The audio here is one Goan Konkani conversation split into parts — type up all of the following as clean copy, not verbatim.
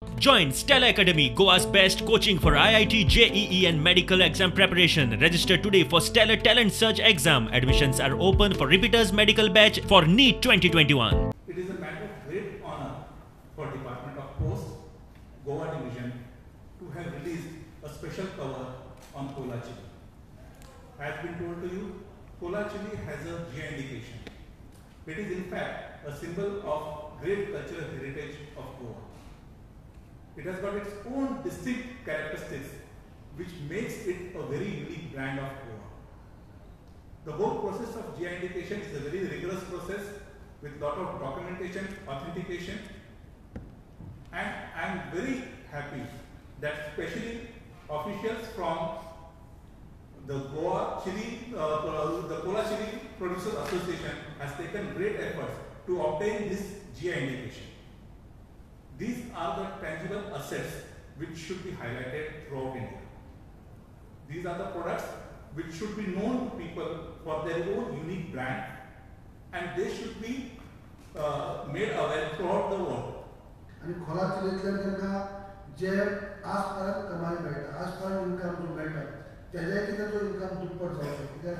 Join Stella Academy, Goa's best coaching for IIT, JEE and medical exam preparation. Register today for Stellar Talent Search exam. Admissions are open for repeaters medical batch for NEET 2021. It is a matter of great honor for Department of Post, Goa Division to have released a special cover on Cola Chili. As been told to you, Cola Chili has a GI indication. It is in fact a symbol of great cultural heritage of Goa. It has got its own distinct characteristics which makes it a very unique brand of Goa. The whole process of GI indication is a very rigorous process with lot of documentation, authentication, and I am very happy that especially officials from the Goa Chili, the Cola Chili Producers Association has taken great efforts to obtain this GI indication. These are the tangible assets which should be highlighted throughout India. These are the products which should be known to people for their own unique brand, and they should be made aware throughout the world. आनी खोला चिलींतल्यान तांकां जे आज पर्यंत कमाई मेळटा, आज पर्यंत इनकम जो मेळटा तेज्याय कितें तो इनकम दुप्पट जावचो, कित्याक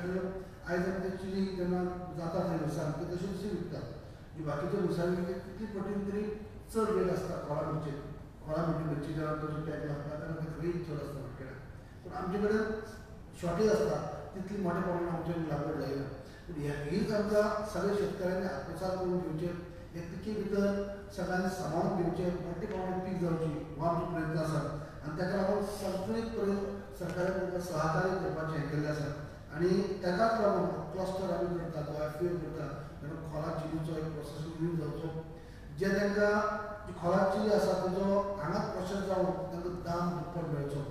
आयज आमी ते चिली जेन्ना जाता थंय मिरसांग ती तशी तशी विकतात, जी बाकीचे मिरसांग विकतात तितली पटीन तरी चड रेट आसता खोला मिरचेक. खोला मिरची मिरची जेन्ना ताचो टॅग लागता तेन्ना ते रेट चड आसता मार्केटाक, पूण आमचे कडेन शॉर्टेज आसता, तितली मोठ्या प्रमाणात आमचे कडेन लागवड जायना. पूण हीच आमकां सगळ्या शेतकऱ्यांनी आत्मसात करून घेवचें, हे पिके भितर सगळ्यांनी सामावून घेवचें, मोठ्या प्रमाणात पीक जावची हो आमचो प्रयत्न आसा. आनी ताका लागून सगळे कडेन सरकारान तांकां सहकार्य करपाचें हें केल्लें आसा. आनी ताकाच लागून क्लस्टर आमी करता, तो एफ करता, तेन्ना खोला चिलीचो एक प्रोसेसींग युनीट जावचो, जे तांकां जी खोला चिली आसा तेजो हांगाच प्रोसेस जावन तांकां दाम दुप्पट मेळचो.